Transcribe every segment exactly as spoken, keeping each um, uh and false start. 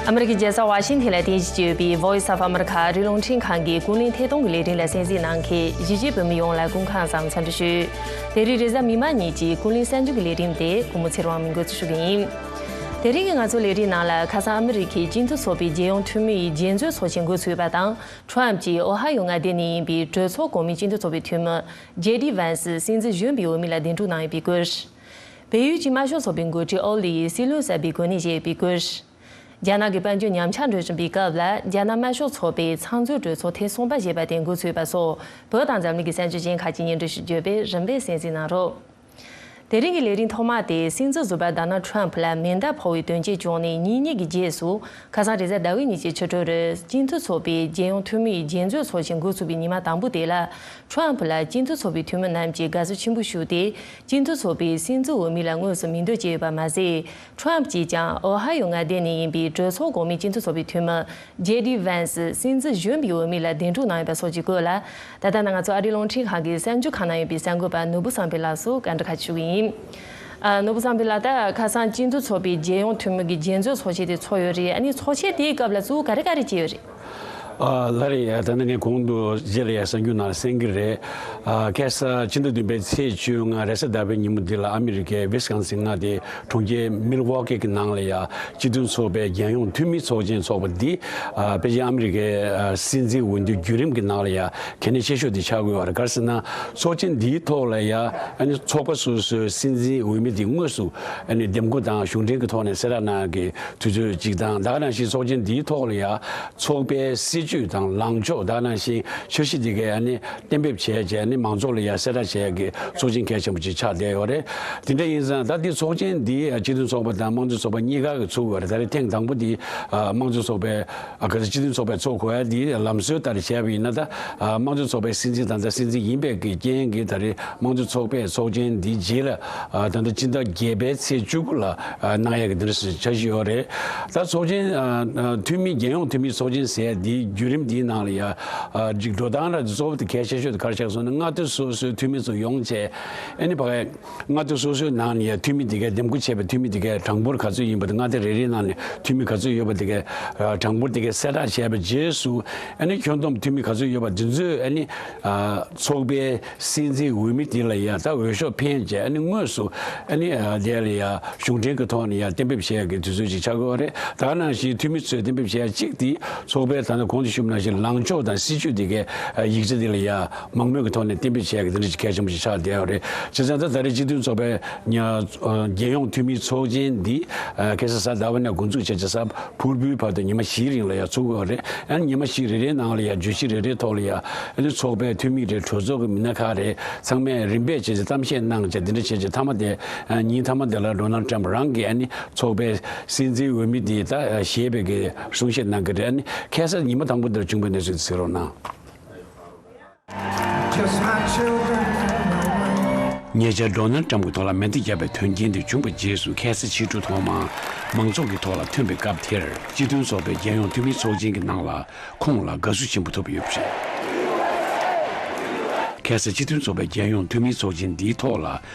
ཨ་མི་རི་ཀའི་རྒྱལ་ས་ཝ་ཤིང་ཐན་ལ་རྟེན་གཞི་བྱས་ཡོད་པའི་Voice of America ཨ་རིའི་རླུང་འཕྲིན་ཁང་གི་ཀུན་གླེང་ཐད་གཏོང་གི་ལས་རིམ་ལ་གསན་གཟིགས་གནང་མཁན་གཞིས་བྱེས་བོད་མི་ཡོངས་ལ་སྐུ་ཁམས་བཟང་འཚམས་འདྲི་ཞུ། དེ་རིང་རེས་གཟའ་མིག་དམར་ཉིན་གྱི་ཀུན་གླེང་གསར་འགྱུར་གྱི་ལས་རིམ་དེ་སྐུ་ངོ་ཚེ་རིང་དབང་མོས་འགོ་འཛུགས་ཞུ་གི་ཡིན། དེ་རིང་གི་ང་ཚོའི་ལས་རིམ་ནང་ལ་ཁ་སང་ཨ་མི་རི་ཀའི་སྤྱི་མཐུན་ཚོགས་པའི་རྒྱལ་ཡོངས་འཐུས་མིའི་རྒྱས་མཛོད་ཚོགས་ཆེན་འགོ་ཚུགས་པ་དང་། ཁྲོམ་གྱི་ཨོ་ཧ་ཡོ་མངའ་སྡེ་ནས་ཡིན་པའི་གྲོས་ཚོགས་གོང་མའི་སྤྱི་མཐུན་ཚོགས་པའི་འཐུས་མི་ཇེ་ཌི་ཝན་སི་སྲིད་འཛིན་གཞོན་པའི་འོས་མི་ལ་གདན་དྲུང་གནང་ཡོད་པའི་སྐོར། བལ་ཡུལ་གྱི་དམར་ཤོག་ཚོགས་པའི་འགོ་ཁྲིད་ཨོ་ལི་ཡིས་སྲིད་བློན་གསར་པའི་གོ་གནས་བཞེས་ཡོད་པའི་སྐོར། རྒྱ་ནག་གི་དཔལ་འབྱོར་ཉམས་ཆག་འགྲོ་བཞིན་པའི་སྐབས་ལ་རྒྱ་ནག་དམར་ཤོག་ཚོགས་པའི་ཚང་འཛོམས་གྲོས་ཚོགས་ཐེངས་གསུམ་པ་ཞེས་པ་དེ་འགོ་ཚུགས་པ་སོགས་བོད་དང་འཛམ་གླིང་གི་གསར་འགྱུར་གཞན་ཁག་ཅིག་སྙན་སྒྲོན་ཞུ་རྒྱུ་བས་རིམ་པས་གསན་གཟིགས་གནང་རོགས། དེ་རིང་གི་ལས་རིམ་ཐོག་མ་དེ་སྲིད་འཛིན་ཟུར་པ་ཌོ་ནལ་ཊམ་ཕུ་ལ་མེ་མདའ་ཕོག་པའི་དོན་རྐྱེན་བྱུང་ནས་ཉིན་གཉིས་ཀྱི་རྗེས་སུ་ཁ་སང་རེས་གཟའ་ཟླ་བའི་ཉིན་གྱི་ཕྱི་དྲོ་རུ་སྤྱི་མཐུན་ཚོགས་པའི་རྒྱལ་ཡོངས་འཐུས་མིའི་རྒྱས་མཛོད་ཚོགས་ཆེན་འགོ་ཚུགས་པའི་ཉི་མ་དང་པོ་དེ་ལ་ཊམ་ཕུ་ལ་སྤྱི་མཐུན་ཚོགས་པའི་འཐུས་མི་རྣམས་ཀྱིས་དགའ་བསུ་ཆེན་པོ་ཞུས་ཏེ། སྤྱི་མཐུན་ཚོགས་པའི་སྲིད་འཛིན་འོས་མི་ལ་དངོས་སུ་མིང་འདོན་བྱས་ཡོད་པ་མ་ཟད། ཊམ་ཕུ་གྱིས་ཀྱང་ཨོ་ཧ་ཡོ་མངའ་སྡེ་ནས་ཡིན་པའི་གྲོས་ཚོགས་གོང་མའི་སྤྱི་མཐུན་ཚོགས་པའི་འཐུས་མི་ཇེ་ཌི་ཝན་སི་སྲིད་འཛིན་གཞོན་པའི་འོས་མི་ལ་གདན་དྲུང་གནང་ཡོད་པ་སོགས་ཀྱི་སྐོར་ལ། ད་ལྟ་ན་ང་ཚོ་ཨ་རིའི་རླུང་འཕྲིན་ཁང་གི་གསར་འགྱུར་ཁང་ནང་ཡོད་པའི་གསར་འགོད་པ་ནོར་བུ་བསམ་འཕེལ་ལགས་སུ་བཀའ་འདྲི་ཁ་ཞུ་གི་ཡིན། ཨ། ནོར་བུ་བསམ་འཕེལ་ལགས། ད་ཁ་སང་སྤྱི་མཐུན་ཚོགས་པའི་རྒྱལ་ཡོངས་འཐུས་མི་གི་རྒྱས་མཛོད་ཚོགས་ཆེན་དེ་ཚོགས་ཡོད་རེད། ཨ་ནི་ཚོགས་ཆེན་དེའི་སྐབས་ལ་གཙོ་བོ་ག་རེ་ག་རེ་བྱས་ཡོད་རེད། ཨ། ལགས་རེད། ད་ནི་ངས་གོང་དུ་རྗེས་ལ་ཡང་གསར་འགྱུར་ནང་ལ་གསན་གྱི་རེད། ཨ། ཁ་སང་ཕྱི་ཟླ་བདུན་པའི་ཚེས་བཅོ་ལྔ་རེས་གཟའ་ཟླ་བའི་ཉིན་མོ་འདི་ལ་ཨ་མི་རི་ཀའི་ཝི་སི་ཀོན་སིན་མངའ་སྡེའི་གྲོང་ཁྱེར་མིལ་ཝོ་ཀི་གི་ནང་ལ་ཡང་སྤྱི་མཐུན་ཚོགས་པའི་རྒྱལ་ཡོངས་འཐུས་མི་ཚོགས་ཆེན་འཚོགས་པ་འདི། ཨ། ཕལ་ཆེར་ཨ་མི་རི་ཀའི་ཨ་སྲིད་འཛིན་འོས་བསྡུའི་བརྒྱུད་རིམ་གྱི་ནང་ལ་ཡང་གལ་གནད་ཆེ་ཤོས་དེ་ཆགས་ཀྱི་ཡོད་རེད། ག་རེ་ཟེར་ན། ཚོགས་ཆེན་འདིའི་ཐོག་ལ་ཡང་ཨ་ནི་ཚོགས་པ་སོ་སོའི་སྲིད་འཛིན་འོས་མི་དེ་དངོས་སུ་ཨ་ནི་འདེམས་བསྐོ་དང་གཞུང་འབྲེལ་གྱི་ཐོག་ནས་གསལ་བསྒྲགས་གནང་གི་དུས་ཚོད་ཅིག་དང་། ད་ག་ནང་བཞིན་ཚོགས་ཆེན་འདིའི་ཐོག་ལ་ཡང་ཚོགས་པའི་སྲིད་ཇུས་དང་ལངས་ཕྱོགས། ད་ག་ནང་བཞིན་འཆར་གཞི་དེ་གའི་ཨ་ནི་གཏན་འབེབས་བྱས་རྗེས་ཨ་ནི་མང་ཚོགས་ལ་ཡང་གསལ་བསྒྲགས་བྱས་ཀྱི་ཚོགས་ཆེན་གལ་ཆེན་པོ་ཅིག་ཆགས་བསྡད་ཡོད་རེད། དེ་འདྲ་ཡིན་ཙང་ད་འདི་ཚོགས་ཆེན་འདི་སྤྱི་མཐུན་ཚོགས་པ་དང་དམངས་གཙོའི་ཚོགས་པ་གཉིས་ཀ་གིས་ཚུགས་ཡོད་རེད། ད་རེས་ཐེངས་དང་པོ་འདི་དམངས་གཙོའི་ཚོགས་པའི། ཨ། ག་ཚོད་སྤྱི་མཐུན་ཚོགས་པའི་ཚོགས་དགོས་ཡ་འདི་ལམ་སྲོལ་ལྟར་བྱས་པ་ཡིན་ན། ད་ཨ་དམངས་གཙོ་ཚོགས་པའི་སྲིད་འཛིན་དང་། ད་སྲིད་འཛིན་ཡིན་པའི་གི་རྐྱེན་གྱིས་ད་རེས་དམངས་གཙོ་ཚོགས་པའི་ཚོགས་ཆེན་འདིའི་རྗེས་ལ། ཨ། ད་ལྟ་སྤྱི་ཟླ་བརྒྱད་པའི་ཚེས་བཅུ་དགུ་ལ་ཨ་གནང་ཡ་གི་འདི་འདྲ་ཞིག་འཆར་གཞི་ཡོད་རེད། ད་ཚོགས་ཆེན། ཨ། ཨ། འཐུས་མི། རྒྱལ་ཡོངས་འཐུས་མིའི་ཚོགས་ཆེན་ཟེར་ཡ་འདིའི་བརྒྱུད་རིམ་འདིའི་ནང་ལ་ཡ། ཨ། ཅིག་འགྲོ་སྟངས་ར་གཙོ་བོ་དེ་གལ་ཆེ་ཤོས་དེ་ག་རེ་ཆགས་སོང་ན། མངའ་སྡེ་སོ་སོའི་འཐུས་མི་ཚོ་ཡོང་བྱས། ཨ་ནི་ཕ་གི་མངའ་སྡེ་སོ་སོའི་ནང་ནས་ཡང་འཐུས་མི་དེ་གའི་འདེམས་བསྐོ་བྱས་པའི་འཐུས་མི་དེ་གའི་གྲངས་འབོར་ག་ཚོད་ཡིན་པ་དང་། མངའ་སྡེ་རེ་རེའི་ནང་ནས་འཐུས་མི་ག་ཚོད་ཡོད་པ་དེ་གའི་གྲངས་འབོར་དེ་གའི་གསལ་བསྒྲགས་བྱས་པའི་རྗེས་སུ། ཨ་ནི་ཁྱོན་བསྡོམས་འཐུས་མི་ག་ཚོད་ཡོད་པ་དེ་ཚོས་ཨ་ནི་ཚོགས་པའི་སྲིད་འཛིན་འོས་མི་དེ་ལ་ཡང་ད་འོས་ཤོག་འཕེན་བྱས། ཨ་ནི་དངོས་སུ་ཨ་ནི་དེ་ལ་ཡང་གཞུང་འབྲེལ་གྱི་ཐོག་ནས་ཡང་གཏན་འབེབས་བྱས་ཀྱི་དུས་ཚོད་ཅིག་ཆགས་ཀྱི་ཡོད་རེད། ད་ནང་བཞིན་འཐུས་མི་ཚོས་གཏན་འབེབས་བྱས་གཅིག་དེ། ཚོགས་པའི་ད་ནི་གོང་དུ་ཞུས་པ་ནང་བཞིན་ལངས་ཕྱོགས་དང་སྲིད་ཇུས་དེ་གའི་ཡིག་ཆ་དེ་ལ་ཡ་མང་མོས་ཀྱི་ཐོག་ནས་གཏན་འབེབས་བྱས་ཀྱི་དེ་འདྲ་ཅིག་གལ་ཆེན་པོ་ཞིག་ཆགས་བསྡད་ཡོད་རེད། བྱས་ཙང་ད་ད་རེས་སྤྱི་མཐུན་ཚོགས་པའི་ཉ་རྒྱལ་ཡོངས་འཐུས་མིའི་ཚོགས་ཆེན་འདི་ཁ་སང་གཟའ་ཟླ་བ་ནས་འགོ་འཛུགས་བྱས་རྗེས་གཟའ་ཕུར་བུའི་བར་དུ་ཉི་མ་བཞིའི་རིང་ལ་ཡ་ཚོགས་ཀྱི་ཡོད་རེད། ཨ་ནི་ཉི་མ་བཞི་རེ་རེའི་ནང་ལ་ཡ་བརྗོད་གཞི་རེ་རེའི་ཐོག་ལ་ཡ་ཨ་ནི་ཚོགས་པའི་འཐུས་མི་རེད། གྲོས་ཚོགས་ཀྱི་མི་སྣ་ཁག་རེད། ཚང་མས་རིམ་པས་བྱས་རྗེས་གཏམ་བཤད་གནང་བྱས་དེ་འདྲ་བྱས་རྗེས་མཐའ་མ་དེ་ཉིན་མཐའ་མ་དེ་ལ་ཌོ་ནལ་ཊམ་རང་གིས་ཨ་ནི་ཚོགས་པའི་སྲིད་འཛིན་འོས་མི་དེ་ད་བཞེས་པའི་གི་གསུང་བཤད་གནང་གི་རེད། ཨ་ནི་ཁ་སང་ཉི་མ་དང་པོ་དེར་བྱུང་བའི་གནས་ཚུལ་དེ་གསན་རོགས་གནང་། Just my children and my wife. ཉེ་ཆར་ཌོ་ནལ་ཊམ་གྱི་ཐོག་ལ་མེ་མདའ་བརྒྱབ་པའི་དོན་རྐྱེན་དེ་བྱུང་བའི་རྗེས་སུ། ཁ་སང་ཕྱི་དྲོ་ཐོག་མར་མང་ཚོགས་ཀྱི་ཐོག་ལ་ཐོན་པའི་སྐབས་དེར། སྤྱི་མཐུན་ཚོགས་པའི་རྒྱལ་ཡོངས་འཐུས་མིའི་ཚོགས་ཆེན་གྱི་ནང་ལ་ཁོང་ལ་དགའ་བསུ་ཆེན་པོ་ཐོབ་ཡོད་པ་རེད། ཁ་སང་སྤྱི་མཐུན་ཚོགས་པའི་རྒྱལ་ཡོངས་འཐུས་མིའི་ཚོགས་ཆེན་འདིའི་ཐོག་ལ།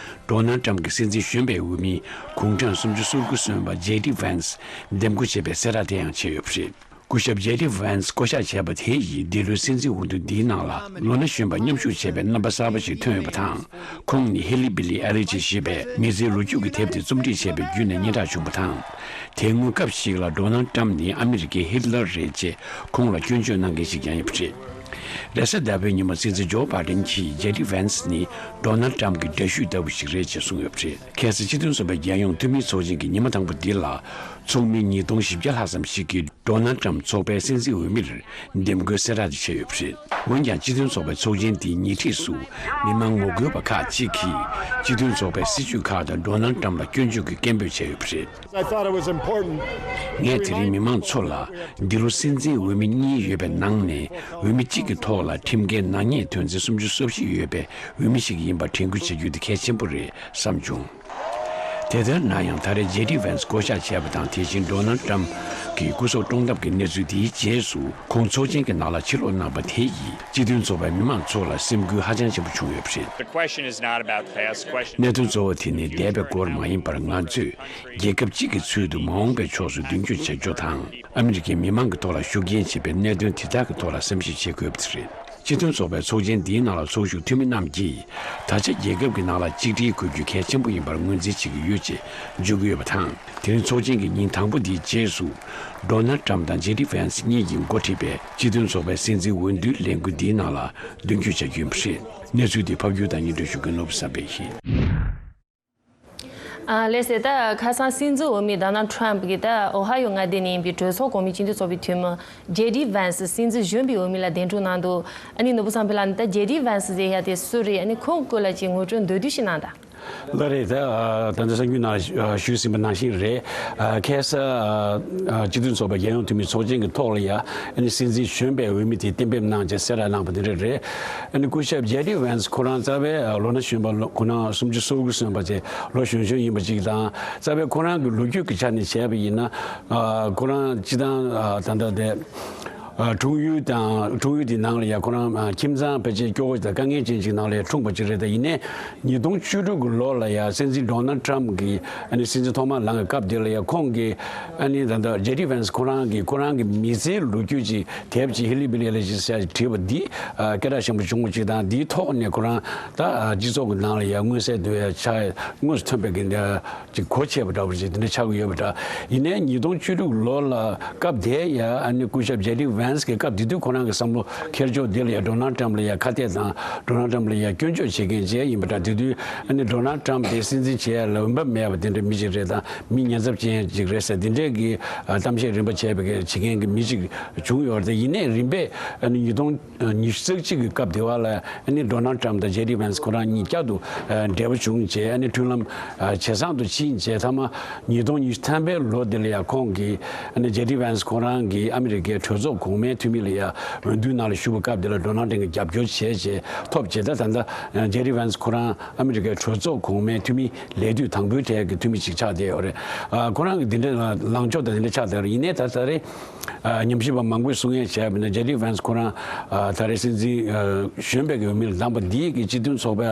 ཌོ་ནལ་ཊམ་གྱི་སྲིད་འཛིན་གཞོན་པའི་འོས་མི་གུང་གྲངས་སུམ་ཅུ་སོ་དགུ་སོན་པ་ཇེ་ཌི་ཝན་སི་འདེམས་བསྐོ་བྱས་པའི་གསལ་བསྒྲགས་དེ་ཡང་བྱས་ཡོད་པ་རེད། སྐུ་ཞབས་ཇེ་ཌི་ཝན་སི་བསྐོ་གཞག་བྱས་པ་དེ་ཡིས་འདི་ལོའི་སྲིད་འཛིན་འོས་བསྡུ་འདིའི་ནང་ལ་ལོ་ན་གཞོན་པ་མཉམ་ཞུགས་བྱས་པའི་རྣམ་པ་གསར་པ་ཞིག་ཐོན་ཡོད་པ་དང་། ཁོང་ནི་ཧི་ལི་བི་ལི་ཨེ་ལི་ཅི་ཞེས་པའི་མི་ཚེའི་ལོ་རྒྱུས་ཀྱི་དེབ་དེ་རྩོམ་སྒྲིག་བྱས་པའི་བརྒྱུད་ནས་སྙན་གྲགས་བྱུང་བ་དང་། དེ་སྔོན་སྐབས་ཤིག་ལ་ཌོ་ནལ་ཊམ་ནི་ཨ་མི་རི་ཀའི་ཧི་ཏི་ལར་རེད་ཅེས་ཁོང་ལ་སྐྱོན་བརྗོད་གནང་མཁན་ཞིག་ཀྱང་ཡོད་པ་རེད། རེས་གཟའ་ཟླ་བའི་ཉིན་མོ་སྲིད་འཛིན་ཇོ་བྷའི་ཌེན་གྱིས་ཇེ་ཌི་ཝན་སི་ནི་ཌོ་ནལ་ཊམ་གྱི་འདྲ་བཤུས་ལྟ་བུ་ཞིག་རེད་ཅེས་གསུངས་ཡོད་པ་རེད། ཁ་སང་སྤྱི་མཐུན་ཚོགས་པའི་རྒྱལ་ཡོངས་འཐུས་མིའི་ཚོགས་ཆེན་གྱི་ཉི་མ་དང་པོ་འདི་ལ། ཚོགས་མི་ཉིས་སྟོང་བཞི་བརྒྱ་ལྷག་ཙམ་ཞིག་གིས་ཌོ་ནལ་ཊམ་ཚོགས་པའི་སྲིད་འཛིན་འོས་མིར་འདེམས་བསྐོའི་གསལ་བསྒྲགས་དེ་བྱས་ཡོད་པ་རེད། འོན་ཀྱང་། སྤྱི་མཐུན་ཚོགས་པའི་ཚོགས་ཆེན་དེའི་ཉེ་འཁྲིས་སུ། མི་མང་ངོ་རྒོལ་བ་ཁག་ཅིག་གིས་སྤྱི་མཐུན་ཚོགས་པའི་སྲིད་ཇུས་ཁག་དང་ཌོ་ནལ་ཊམ་ལ་སྐྱོན་བརྗོད་ཀྱི་སྐད་འབོད་བྱས་ཡོད་པ་རེད། I thought it was important. ངས་དེ་རིང་མི་མང་ཚོ་ལ། འདི་ལོ་སྲིད་འཛིན་འོས་མི་གཉིས་ཡོད་པའི་ནང་ནས། འོས་མི་གཅིག་གི་ཐོག་ལ་ཁྲིམས་འགལ་ནག་ཉེས་དོན་ཚན་སུམ་ཅུ་སོ་བཞི་ཡོད་པའི་འོས་མི་ཞིག་ཡིན་པར་དྲན་སྐུལ་བྱ་རྒྱུ་དེ་གལ་ཆེན་པོ་རེད་བསམ་བྱུང་། དེ་ལྟར་ན་ཡང་ད་རེས་ཇེ་ཌི་ཝན་སི་བསྐོ་གཞག་བྱས་པ་དང་། དེ་བཞིན་ཌོ་ནལ་ཊམ་གྱི་སྐུ་སྲོག་བཀྲོངས་ཐབས་ཀྱི་གནས་ཚུལ་དེའི་རྗེས་སུ། ཁོང་ཚོགས་ཆེན་གྱི་ནང་ལ་ཕྱིར་ལོག་གནང་པ་དེ་ཡིས་སྤྱི་མཐུན་ཚོགས་པའི་མི་མང་ཚོ་ལ་སེམས་འགུལ་ཧ་ཅང་ཆེན་པོ་བྱུང་ཡོད་པ་རེད། The question is not about the past. The question གནད་དོན་གཙོ་བོ་དེ་ནི་འདས་པའི་སྐོར་མ་ཡིན་པར། ང་ཚོས་རྒྱལ་ཁབ་གཅིག་གི་ཚུལ་དུ་མ་འོངས་པའི་ཕྱོགས་སུ་མདུན་སྐྱོད་བྱ་རྒྱུ་དང་། ཨ་མི་རི་ཀའི་མི་མང་གི་ཐོག་ལ་ཤུགས་རྐྱེན་བྱེད་པའི་གནད་དོན་དེ་དག་གི་ཐོག་ལ་བསམ་གཞིག་བྱེད་དགོས་པ་དེ་རེད། སྤྱི་མཐུན་ཚོགས་པའི་ཚོགས་ཆེན་འདིའི་ནང་ལ་ཚོགས་ཞུགས་འཐུས་མི་རྣམས་ཀྱིས། ད་ཆ་རྒྱལ་ཁབ་ཀྱི་ནང་ལ་གཅིག་སྒྲིལ་དགོས་རྒྱུ་གལ་ཆེན་པོ་ཡིན་པར་ངོས་འཛིན་བྱེད་ཀྱི་ཡོད་ཅེས་བརྗོད་ཀྱི་ཡོད་པ་དང་། དེ་རིང་ཚོགས་ཆེན་གྱི་ཉིན་དང་པོ་འདིའི་རྗེས་སུ། ཌོ་ནལ་ཊམ་དང་ཇེ་ཌི་ཝན་སི་གཉིས་ཀྱིས་འགོ་ཁྲིད་པའི་སྤྱི་མཐུན་ཚོགས་པའི་སྲིད་འཛིན་འོས་བསྡུའི་ལས་འགུལ་འདིའི་ནང་ལ་མདུན་སྐྱོད་བྱ་རྒྱུ་ཡིན་པ་རེད། གནས་ཚུལ་འདི་ཕབ་སྒྱུར་དང་སྙན་སྒྲོན་ཞུ་མཁན་ནོར་བུ་བསམ་འཕེལ་ཡིན། ཨ་ལགས་སེ། ད་ཁ་སང་སྲིད་འཛིན་འོས་མི་ཌོ་ནལ་ཌི་ཊརམ་ཕི་གིས་ད་ཨོ་ཧ་ཡོ་མངའ་སྡེ་ནས་ཡིན་པའི་གྲོས་ཚོགས་གོང་མའི་སྤྱི་འཐུས་ཚོགས་པའི་འཐུས་མི་ཇེ་ཌི་ཝན་སི་སྲིད་འཛིན་གཞོན་པའི་འོས་མི་ལ་གདན་དྲངས་གནང་འདུག་ཨ་ནི་ནོར་བུ་བསམ་འཕེལ་ལགས། ད་ཇེ་ཌི་ཝན་སི་ཟེར་ཡ་དེ་སུ་རེད། ཨ་ནི་ཁོང་སྐོར་ལ་ཅིག་ངོ་སྤྲོད་མདོར་བསྡུས་ཤིག་གནང་དང་། ལགས་རེད། ད་ཨ་ད་ལྟ་གསར་འགྱུར་ནང་ཨ་ཞུས་ཟིན་པ་ནང་བཞིན་རེད། ཨ་ཁ་སང་ཨ་ཨ་སྤྱི་མཐུན་ཚོགས་པའི་རྒྱལ་ཡོངས་འཐུས་མི་ཚོགས་ཆེན་གྱི་ཐོག་ལ་ཡ། ཨ་ནི་སྲིད་འཛིན་གཞོན་པའི་འོས་མི་དེ་གཏན་འབེབས་གནང་བྱས་གསལ་བསྒྲགས་གནང་པ་དེ་འདྲ་རེད། ཨ་ནི་སྐུ་ཞབས་ཇེ་ཌི་ཝན་སི་ཁོ་རང་རྩ་བའི་ཨ་ལོ་ན་གཞོན་པ། ལོ་ཁོ་རང་སུམ་ཅུ་སོ་དགུ་སོན་པ་བྱས་ལོ་གཞོན་གཞོན་ཡིན་པ་གཅིག་དང་། རྩ་བའི་ཁོ་རང་གི་ལོ་རྒྱུས་ཀྱི་ཆ་ནས་བྱས་པ་ཡིན་ན། ཨ་ཁོ་རང་སྤྱི་བཏང་ཨ་ད་ལྟ་དེ། ཨ་འཁྲུངས་ཡུལ་དང་། འཁྲུངས་ཡུལ་དེའི་ནང་ལ་ཡ་ཁོ་རང་ཨ་ཁྱིམ་ཚང་ཕལ་ཆེར་སྐྱོ་བོ་དང་དཀའ་ངལ་ཅན་ཅིག་ནང་ལ་ཡ་འཁྲུངས་པ་ཅིག་རེད། ད་ཡིན་ནའི་ཉིས་སྟོང་བཅུ་དྲུག་གི་ལོ་ལ་ཡ་སྲིད་འཛིན་ཌོ་ནལ་ཊྲམ་གྱི་ཨ་ནི་སྲིད་འཛིན་ཐོག་མར་ལངས་པའི་སྐབས་དེ་ལ་ཡ་ཁོང་གིས་ཨ་ནི་ད་ལྟ་ཇེ་ཌི་ཝན་སི་ཁོ་རང་གིས་ཁོ་རང་གི་མི་ཚེའི་ལོ་རྒྱུས་ཅིག་དེབ་ཅིག་ཧི་ལི་བི་ལི་ལ་ཅིག་ཟེར་བྲིས་པ་འདི་ཨ་སྐད་གྲགས་ཆེན་པོ་བྱུང་བ་ཅིག་དང་། འདིའི་ཐོག་ནས་ཁོ་རང་ད་ཨ་སྤྱི་ཚོགས་ཀྱི་ནང་ལ་ཡ་མངོན་གསལ་དོད་ཡ་ཆགས། དངོས་སུ་ཐོན་པའི་གི་འདི་ཅིག་གོ་ཆེ་བ་འདྲ་བོ་ཞིག་དེ་འདྲ་ཆགས་ཀྱི་ཡོད་པ་འདྲ། ཡིན་ནའི་ཉིས་སྟོང་བཅུ་དྲུག་ལོ་ལ་སྐབས་དེ་ཡ་ཨ་ནི་སྐུ་ཞབས་ཇེ་ཌི་ཝན་སི་གི་སྐབས་དེ་དུས་ཁོ་རང་གི་བསམ་བློ་འཁྱེར་ཕྱོགས་དེ་ལ་ཡ་ཌོ་ནལ་ཊྲམ་ལ་ཡ་ཁ་གཏད་དང་། ཌོ་ནལ་ཊྲམ་ལ་ཡ་སྐྱོན་བརྗོད་བྱེད་མཁན་བྱས་ཡིན་པ་འདྲ། དེ་དུས་ཨ་ནི་ཌོ་ནལ་ཊྲམ་དེ་སྲིད་འཛིན་བྱེད་ཡ་ལ་འོས་འབབ་མེད་པ་དེ་འདྲ་མི་ཞིག་རེད་དང་། མི་ཉེན་ཚབས་ཅན་ཅིག་རེད་ཟེར་དེ་འདྲས་ཀྱི་ཨ་གཏམ་བཤད་རིམ་པ་བྱས་པའི་བྱེད་མཁན་གྱི་མི་ཞིག་བྱུང་ཡོད་རེད། དེ་ཡིན་ནའི་རིམ་པས་ཨ་ནི་ཉིས་སྟོང་ཉི་ཤུ་རྩ་གཅིག་གི་སྐབས་དེ་བ་ལ་ཨ་ནི་ཌོ་ནལ་ཊྲམ་དང་ཇེ་ཌི་ཝན་སི་ཁོ་རང་གཉིས་བསྐྱར་དུ་ཨ་འབྲེལ་བ་བྱུང་རྗེས། ཨ་ནི་མཐུན་ལམ་ཨ་ཇེ་བཟང་དུ་ཕྱིན་རྗེས། མཐའ་མ་ཉིས་སྟོང་ཉི་ཤུ་ཐམ་པའི་ལོ་དེ་ལ་ཡང་ཁོང་གིས་ཨ་ནི་ཇེ་ཌི་ཝན་སི་ཁོ་རང་གིས་ཨ་མི་རི་ཀའི་གྲོས་ཚོགས་གོང་མའི་འཐུས་མི་ལ་ཡང་འོས་བསྡུའི་ནང་ལ་ཞུགས་པའི་སྐབས་དེ་ལ་ཌོ་ནལ་ཊྲམ་གྱིས་རྒྱབ་སྐྱོར་བྱས་རྗེས་ཐོབ་རྗེས། ད་ད་ལྟ་ཇེ་ཌི་ཝན་སི་ཁོ་རང་ཨ་མི་རི་ཀའི་གྲོས་ཚོགས་གོང་མའི་འཐུས་མི་ལས་དུས་དང་པོའི་གྲས་ཀྱི་འཐུས་མི་ཅིག་ཆགས་བསྡད་ཡོད་རེད། ཨ་ཁོ་རང་གི་འདི་འདྲའི་ལངས་ཕྱོགས་དང་འདི་འདྲ་ཆགས་བསྡད་ཡོད་རེད། ཡིན་ནའི་ད་ད་རེས། ཨ་ཉམས་ཞིབ་པ་མང་པོས་གསུང་ཡས་བྱས་པ་ཡིན་ན། ཇེ་ཌི་ཝན་སི་ཁོ་རང་ཨ་ད་རེས་སྲིད་འཛིན་ཨ་གཞོན་པའི་འོས་མིར་ལངས་པ་འདིས་ཀྱི་སྤྱི་མཐུན་ཚོགས་པ་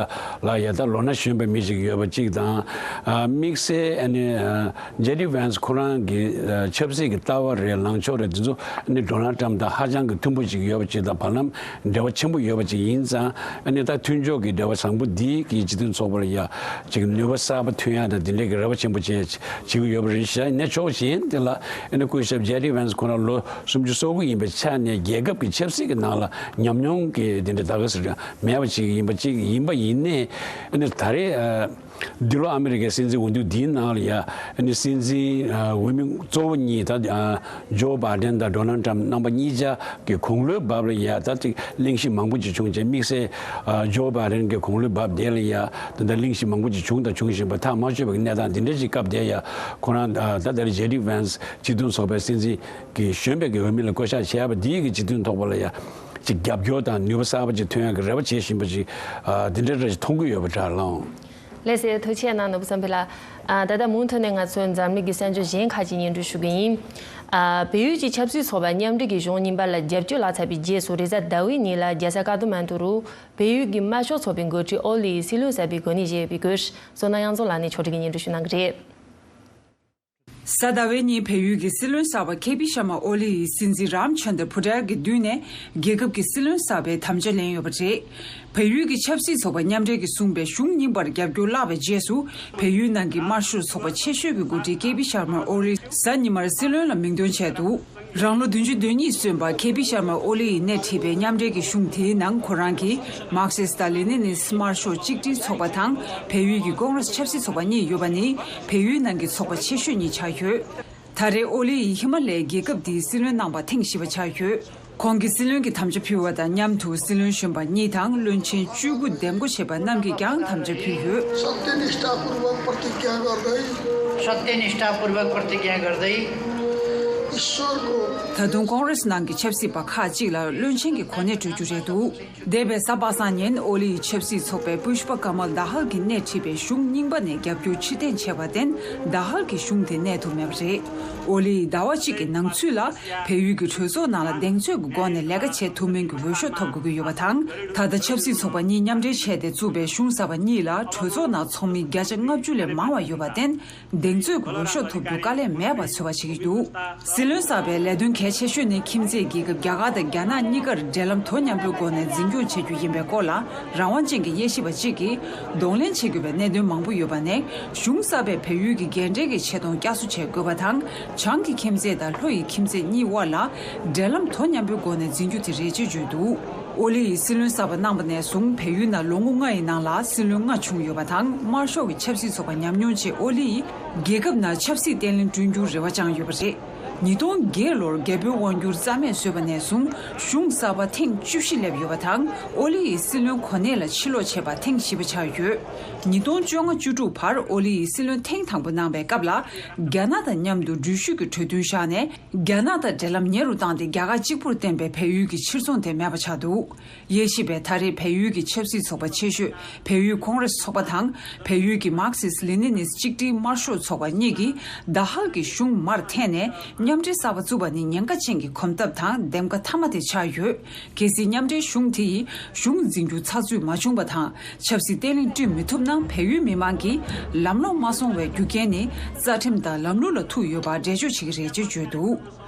ལ་ཡ་ད་ལོ་ན་གཞོན་པའི་མི་ཞིག་ཡོད་པ་གཅིག་དང་། ཨ་དམིགས་བསལ་ཨ་ནི་ཨ་ཇེ་ཌི་ཝན་སི་ཁོ་རང་གི་ཨ་ཆབ་སྲིད་ཀྱི་ལྟ་བ་རེད། ལངས་ཕྱོགས་རེད། འདི་ཚོ་ཨ་ནི་ཌོ་ནལ་ཊྲམ་དང་ཧ་ཅང་གི་མཐུན་པོ་ཞིག་ཡོད་པ་ཅིག་དང་། བར་ལམ་འབྲེལ་བ་ཆེན་པོ་ཡོད་པ་ཅིག་ཡིན་ཙང་། ཨ་ནི་ད་མཐུན་ཕྱོགས་ཀྱི་འབྲེལ་བ་བཟང་པོ་འདིས་ཀྱི་སྤྱི་མཐུན་ཚོགས་པ་ལ་ཡ་ཅིག་ནུས་པ་གསར་པ་ཐོན་ཡ་དང་འདི་འདྲའི་གི་རེ་བ་ཆེན་པོ་བྱེད་བྱེད་ཀྱི་ཡོད་པ་རེད་ཤག་ཡིན་ནའི་ཕྱོགས་གཞན་དེ་ལ་ཨ་ནི་སྐུ་ཞབས་ཇེ་ཌི་ཝན་སི་ཁོ་རང་ལོ་སུམ་ཅུ་སོ་དགུ་ཡིན་པའི་ཆ་ནས་རྒྱལ་ཁབ་ཀྱི་ཆབ་སྲིད་ཀྱི་ནང་ལ་ཉམས་མྱོང་གི་དེ་འདྲ་ད་ག་ཟེར་མེད་པ་ཅིག་ཡིན་པ་ཅིག་ཡིན་པ་ཡིན་ནའི། ཨ་ནི་ད་རེས་ཨ་འདི་ལོ་ཨ་མི་རི་ཀའི་སྲིད་འཛིན་འོས་བསྡུ་འདིའི་ནང་ལ་ཡ་ཨ་ནི་སྲིད་འཛིན་ཨ་འོས་མི་གཙོ་བོ་གཉིས་ད་ཨ་ཇོ་བྷའི་ཌེན་དང་ཌོ་ནལ་ཊྲམ་རྣམ་པ་གཉིས་ཆ་གི་དགུང་ལོའི་བབ་ལ་ཡ་ད་ཅིག་གླེང་གཞི་མང་པོ་ཅིག་བྱུང་རྗེས། དམིགས་བསལ་ཨ་ཇོ་བྷའི་ཌེན་གྱི་དགུང་ལོའི་བབ་དེ་ལ་ཡ་ད་ལྟ་གླེང་གཞི་མང་པོ་ཅིག་བྱུང་དང་འབྱུང་བཞིན་པ། ཐག་མ་ཆོད་པའི་གནས་སྟངས་འདི་འདྲ་ཞིག་སྐབས་དེ་ཡ་ཁོ་རང་ཨ་ད་ལྟ་ཇེ་ཌི་ཝན་སི་སྤྱི་མཐུན་ཚོགས་པའི་སྲིད་འཛིན་གྱི་གཞོན་པའི་གི་འོས་མི་ལ་བསྐོ་གཞག་བྱས་པ་འདིས་ཀྱི་སྤྱི་མཐུན་ཚོགས་པ་ལ་ཡ་ཅིག་རྒྱབ་སྐྱོར་དང་ནུས་པ་གསར་པ་ཅིག་ཐོན་ཡག་གི་རེ་བ་བྱེད་བཞིན་པ་ཅིག་ཨ་འདི་འདྲ་འདྲ་ཞིག་མཐོང་གི་ཡོད་པ་འདྲ་ལགས། ལགས་སེ། ཐུགས་རྗེ་གནང་ནོར་བུ་བསམ་འཕེལ་ལགས། ཨ་ད་ལྟ་མུ་མཐུད་ནས་ང་ཚོའི་འཛམ་གླིང་གི་གསར་འགྱུར་གཞན་ཁག་ཅིག་སྙན་སྒྲོན་ཞུ་གི་ཡིན། ཨ་བལ་ཡུལ་གྱི་ཆབ་སྲིད་ཚོགས་པ་མཉམ་འབྲེལ་གྱི་གཞུང་རྙིང་པ་ལ་རྒྱབ་སྐྱོར་ལྷག་ཚར་བའི་རྗེས་སུ། རེས་གཟའ་ཟླ་བའི་ཉིན་ལ་རྒྱལ་ས་ཀ་ཐ་མན་དུ་རུ་བལ་ཡུལ་གྱི་དམར་ཤོག་ཚོགས་པའི་འགོ་ཁྲིད་ཨོ་ལི་ཡིས་སྲིད་བློན་གསར་པའི་གོ་གནས་བཞེས་ཡོད་པའི་སྐོར། བསོད་ནམས་དབྱངས་འཛོམས་ལགས་ནས་ཕྱོགས་སྒྲིག་གིས་སྙན་སྒྲོན་ཞུ་གནང་གི་རེད། གཟའ་ཟླ་བའི་ཉིན་བལ་ཡུལ་གྱི་སྲིད་བློན་གསར་པ་ཁེ་པི་ཤར་མ་ཨོ་ལི་ཡིས་སྲིད་འཛིན་རམ་ཆན་དྲ་པུ་ཏྲལ་གྱི་མདུན་ནས་རྒྱལ་ཁབ་ཀྱི་སྲིད་བློན་གསར་པའི་དམ་བཅའ་ལེན་ཡོད་པ་རེད། བལ་ཡུལ་གྱི་ཆབ་སྲིད་ཚོགས་པ་མཉམ་འབྲེལ་གྱིས་བཟུང་བའི་གཞུང་རྙིང་པར་རྒྱབ་སྐྱོར་བརླག་པའི་རྗེས་སུ། བལ་ཡུལ་ནང་གི་དམར་ཤོག་ཚོགས་པ་ཆེ་ཤོས་ཀྱི་འགོ་ཁྲིད་ཁེ་པི་ཤར་མ་ཨོ་ལི་གཟའ་ཉི་མར་སྲིད་བློན་ལ་མིང་འདོན་བྱས་འདུག་རང་ལོ་བདུན་ཅུ་དོན་གཉིས་སོན་པ་ཁེ་པི་ཤར་མ་ཨོ་ལི་ཡིས་སྣེ་ཁྲིད་པའི་མཉམ་འབྲེལ་གྱི་གཞུང་དེའི་ནང་ཁོ་རང་གིས་མར་ཁེ་སི་དང་ལེ་ནི་ནི་སི་དམར་ཤོག་གཅིག་སྒྲིལ་ཚོགས་པ་དང་བལ་ཡུལ་གྱི་ཀོང་རེ་སི་ཆབ་སྲིད་ཚོགས་པ་གཉིས་ཡོད་པ་ནི་བལ་ཡུལ་ནང་གི་ཚོགས་པ་ཆེ་ཤོས་གཉིས་ཆགས་ཡོད། ད་རེས་ཨོ་ལི་ཡིས་ཧི་མ་ལའི་རྒྱལ་ཁབ་འདིའི་སྲིད་བློན་གནང་པ་ཐེངས་བཞི་པ་ཆགས་ཡོད། ཁོང་གིས་སྲིད་བློན་གྱི་དམ་བཅའ་ཕུལ་བ་དང་མཉམ་དུ་སྲིད་བློན་གཞོན་པ་གཉིས་དང་བློན་ཆེན་བཅུ་དགུ་འདེམས་བསྐོ་བྱས་པ་རྣམས་ཀྱིས་ཀྱང་དམ་བཅའ་ཕུལ་ཡོད། सत्यनिष्ठापूर्वक प्रतिज्ञा गर्दै। सत्यनिष्ठापूर्वक प्रतिज्ञा गर्दै। ད་དུང་ཀོང་རེས་ནང་གི་ཆབ་སྲིད་པ་ཁག་ཅིག་ལ་བློན་ཆེན་གྱི་གོ་གནས་སྤྲོད་རྒྱུ་རེད་འདུག་འདས་པའི་གཟའ་པ་སངས་ཉིན་ཨོ་ལི་ཡི་ཆབ་སྲིད་ཚོགས་པས་པུཤ་པ་ཀ་མལ་དཱ་ཧལ་གྱིས་སྣེ་ཁྲིད་པའི་གཞུང་རྙིང་པ་ནས་རྒྱབ་སྐྱོར་ཕྱིར་འཐེན་བྱས་པར་བརྟེན་དཱ་ཧལ་གྱི་གཞུང་དེ་གནས་ཐུབ་མེད་པ་རེད། ཨོ་ལི་ཡིས་ཟླ་བ་གཅིག་གི་ནང་ཚུད་ལ་བལ་ཡུལ་གྱི་གྲོས་ཚོགས་ནང་ལ་གདེང་ཚོད་ཀྱི་སྒོ་ནས་ལས་ཀ་བྱེད་ཐུབ་མིན་གྱི་འོས་ཤོག་ཐོབ་དགོས་ཀྱི་ཡོད་པ་དང་། ད་ལྟ་ཆབ་སྲིད་ཚོགས་པ་གཉིས་མཉམ་འབྲེལ་བྱས་ཏེ་བཙུགས་པའི་གཞུང་གསར་པ་གཉིས་ལ་གྲོས་ཚོགས་ནང་ཚོགས་མི་བརྒྱ་ཆ་ལྔ་བཅུ་ལས་མང་བ་ཡོད་པར་བརྟེན། གདེང་ཚོད་ཀྱི་འོས་ཤོག་ཐོབ་རྒྱུ་དཀའ་ལས་མེད་པ་ཚོད་དཔག་བྱེད་ཀྱི་འདུག་སྲིད་བློན་གསར་པའི་ལས་དོན་གལ་ཆེ་ཤོས་ནི་ཁྱིམ་མཚེས་རྒྱལ་ཁབ་རྒྱ་གར་དང་རྒྱ་ནག་གཉིས་ཀར་འབྲེལ་ལམ་དོ་མཉམ་པོའི་སྒོ་ནས་འཛིན་སྐྱོང་བྱེད་རྒྱུ་ཡིན་པའི་སྐོར་ལ་རང་དབང་ཅན་གྱི་དབྱེ་ཞིབ་པ་གཅིག་གིས་གདོང་ལེན་བྱེད་དགོས་པའི་གནད་དོན་མང་པོ་ཡོད་པ་ནས། གཞུང་གསར་པས་བལ་ཡུལ་གྱི་འགན་འཁྲིའི་ཆེ་མཐོང་བསྐྱར་གསོ་བྱེད་དགོས་པ་དང་། བྱང་གི་ཁྱིམ་མཚེས་དང་ལྷོ་ཡི་ཁྱིམ་མཚེས་གཉིས་དབར་ལ་འབྲེལ་ལམ་དོ་མཉམ་པོའི་སྒོ་ནས་འཛིན་རྒྱུ་དེ་རེད་ཅེས་བརྗོད་འདུག་ཨོ་ལི་ཡིས་སྲིད་བློན་གསར་པ་གནང་བ་ནས་བཟུང་བལ་ཡུལ་ནང་ལོ་ངོ་ལྔ་ཡི་ནང་ལ་སྲིད་བློན་ལྔ་བྱུང་ཡོད་པ་དང་། དམར་ཤོག་གི་ཆབ་སྲིད་ཚོགས་པ་ཉམས་མྱོང་ཆེད་ཨོ་ལི་ཡིས་རྒྱལ་ཁབ་ནང་ཆབ་སྲིད་བརྟན་ལྷིང་བསྐྲུན་རྒྱུར་རེ་བ་བཅངས་ཡོད་པ་རེད། ཉིས་སྟོང་བརྒྱད་ལོར་རྒྱལ་པོའི་དབང་སྒྱུར་རྩ་མེད་བཟོས་པ་ནས་བཟུང་གཞུང་གསར་པ་ཐེངས་བཅུ་བཞི་སླེབས་ཡོད་པ་དང་། ཨོ་ལི་ཡིས་སྲིད་བློན་གོ་གནས་ལ་ཕྱིར་ལོག་བྱས་པ་ཐེངས་བཞི་པ་ཆགས་ཡོད། ཉིས་སྟོང་བཅོ་ལྔ་བཅུ་དྲུག་བར་ཨོ་ལི་ཡིས་སྲིད་བློན་ཐེངས་དང་པོ་གནང་བའི་སྐབས་ལ། རྒྱ་ནག་དང་མཉམ་དུ་འགྲུལ་བཞུད་ཀྱི་གྲོས་མཐུན་བཞག་ནས། རྒྱ་ནག་དང་འབྲེལ་ལམ་ཉེ་རུ་བཏང་སྟེ། རྒྱ་གར་གཅིག་པུར་བརྟེན་པའི་བལ་ཡུལ་གྱི་ཕྱིར་ཚོང་དེ་མེད་པ་ཆགས་འདུག་དབྱེ་ཞིབ་པས་ད་རེས་བལ་ཡུལ་གྱི་ཆབ་སྲིད་ཚོགས་པ་ཆེ་ཤོས་བལ་ཡུལ་ཀོང་རེས་ཚོགས་པ་དང་། བལ་ཡུལ་གྱི་མར་ཁེ་སི་ལེ་ནིན་ནི་གཅིག་སྒྲིལ་དམར་ཤོག་ཚོགས་པ་གཉིས་ཀྱིས་ད་ཧལ་གྱི་གཞུང་མར་འཐེན་ནས་མཉམ་འབྲེལ་གསར་པ་བཙུགས་པ་ནི་ཉེན་ཁ་ཅན་གྱི་གོམ་སྟབས་དང་འདེམས་ཀ་མཐའ་མ་དེ་ཆགས་ཡོད། གལ་སྲིད་མཉམ་འབྲེལ་གཞུང་དེ་ཡིས་གཞུང་འཛིན་རྒྱུ་ཚགས་ཚུད་མ་བྱུང་བ་དང་། ཆབ་སྲིད་བརྟན་ལྷིང་བསྐྲུན་མི་ཐུབ་ན། བལ་ཡུལ་མི་མང་གིས་ལམ་ལྷོང་མ་སོང་བའི་རྒྱུ་རྐྱེན་ནི་རྩ་ཁྲིམས་དང་ལམ་ལུགས་ལ་ཐུག་ཡོད་པར་འགྲེལ་བརྗོད་བྱེད་ཀྱི་རེད་ཅེས་བརྗོད་འདུག་